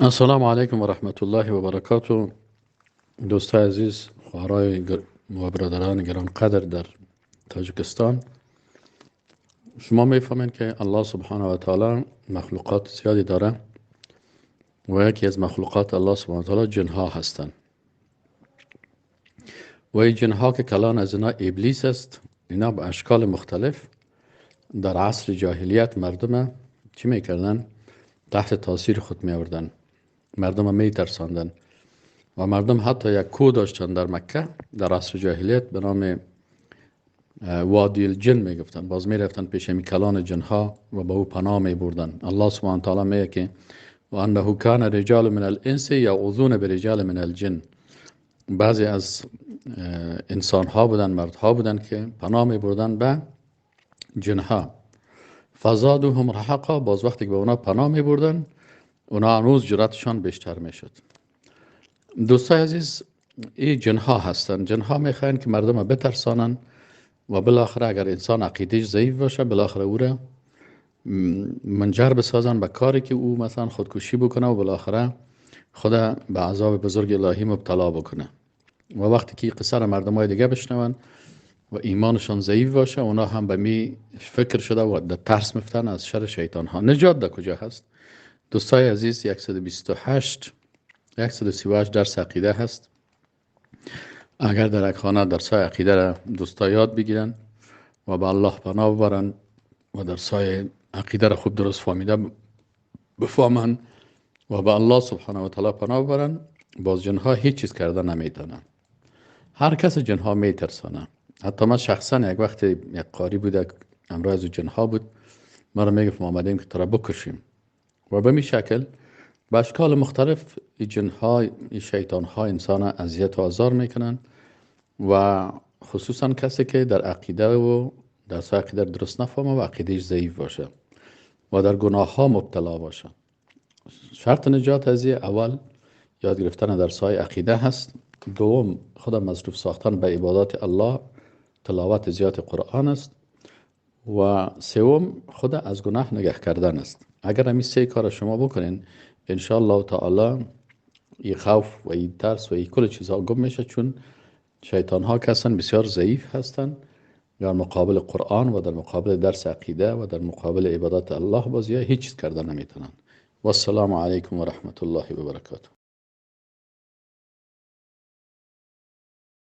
Ассалому алайкум ва раҳматуллоҳи ва баракатуҳ. Дӯстои азиз, хоҳарои ва бародарони гиронқадр дар Тоҷикистон, шумо мефаҳмед, ки Аллоҳ субҳонаҳу ва таъоло махлуқоти зиёде дорад ва яке аз махлуқоти Аллоҳ субҳонаҳу ва таъоло ҷинҳо ҳастанд. Ва ин ҷинҳо, ки калон аз инҳо Иблис аст, اینا به اشکال مختلف در عصر جاهلیت مردم چی میکردن؟ تحت تاثیر خود می آوردن، مردم می ترساندن و مردم حتی یک کوه داشتن در مکه در عصر جاهلیت به نام وادی الجن میگفتن. باز میرفتن پیش می کلان جنها و به او پناه می بردن. الله سبحانه تعالی میگه که و انه کان رجال من الانس یعوذون برجال من الجن. بعضی از انسان ها بودن، مردها بودن که پناه می بردن به جنها. فزادوهم رهقا. باز وقتی که به اونا پناه می بردن، اونا هنوز جرأتشان بیشتر می شد. دوستای عزیز، این جنها هستن. جنها میخواین که مردم بترسانن و بالاخره اگر انسان عقیدهش ضعیف باشه، بالاخره او را منجر بسازن به کاری که او مثلا خودکشی بکنه و بالاخره خود به عذاب بزرگ الهی مبتلا بکنه. و وقتی که قصه را مردم های دیگه بشنون و ایمانشان ضعیف باشه، اونا هم به می فکر شده و در ترس مفتن. از شر شیطان ها نجات در کجا هست؟ دوستای عزیز، 128 138 درس عقیده هست. اگر در یک خانه درس های عقیده را دوستا یاد بگیرن و به الله پناه ببرن و درس های عقیده را خوب درست فهمیده بفهمن و به الله سبحانه و تعالی پناه ببرن، باز جنها هیچ چیز کرده نمیتونن. هر کس جنها میترسانه. حتی من شخصا یک وقت یک قاری بود، امرای از جنها بود، ما میگفت ما آمدیم که تو را بکشیم. و به می شکل به اشکال مختلف جنها، شیطان ها انسان اذیت و آزار میکنن و خصوصا کسی که در عقیده و در عقیده درست نفهمه و عقیدهش ضعیف باشه و در گناه ها مبتلا باشه. شرط نجات از اول یاد گرفتن درس های عقیده هست. دوم، خود مصروف ساختن به عبادات الله، تلاوت زیاد قرآن است. و سوم، خود از گناه نگه کردن است. اگر همین سه کار شما بکنین، الله تعالی ای خوف و ای ترس و ای کل چیزها گم میشه، چون شیطان ها کسان بسیار ضعیف هستند در مقابل قرآن و در مقابل درس عقیده و در مقابل عبادت الله. بازی هیچ چیز کرده نمیتونن. و السلام علیکم و رحمت الله و برکاته.